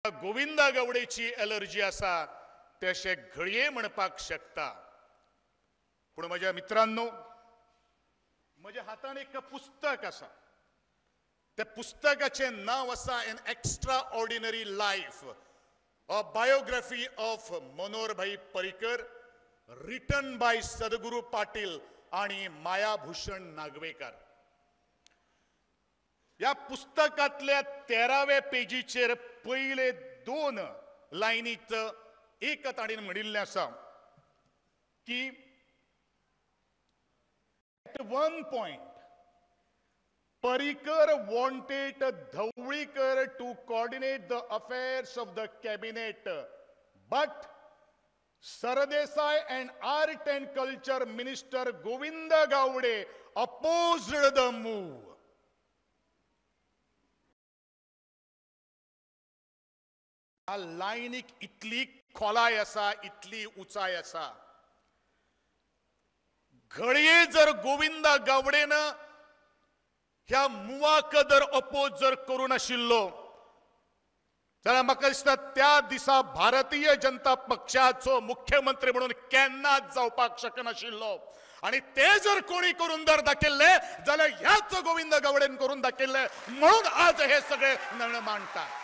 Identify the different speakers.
Speaker 1: Govinda गावडेची allergy आसा ते अशें घडये म्हणपाक शकता. पूण म्हज्या मित्रांनो, म्हज्या हातान एक पुस्तक आसा. त्या पुस्तकाचें नांव आसा an extraordinary life, a biography of Manoharbhai Parrikar, written by Sadguru Patil आणि मायाभूषण नागवेकर. ह्या पुस्तकांतल्या 13व्या पेजीचेर पयले 2 लायनीत एक ताणें म्हणिल्लें आसा की at one point Parrikar wanted Dhavalikar to coordinate the affairs of the cabinet, but Sardesai and art and culture minister Govind Gaude opposed the move. ह्या लायनीक इतली खोलाय आसा, इतली उंचाय आसा. घडये जर गोविंदा गावडेन ह्या मुवाक जर अपोज जर करूं नाशिल्लो जाल्यार म्हाका दिसता त्या दिसा भारतीय जनता पक्षाचो मुख्यमंत्री म्हणून केन्नाच जावपाक शकनाशिल्लो. आनी ते जर कोणी करून जर दाखयल्ले जाल्यार ह्याच गोविंद गावडेन करून दाखयल्ले, म्हणून आज हे सगळे निर्णय मांडटात.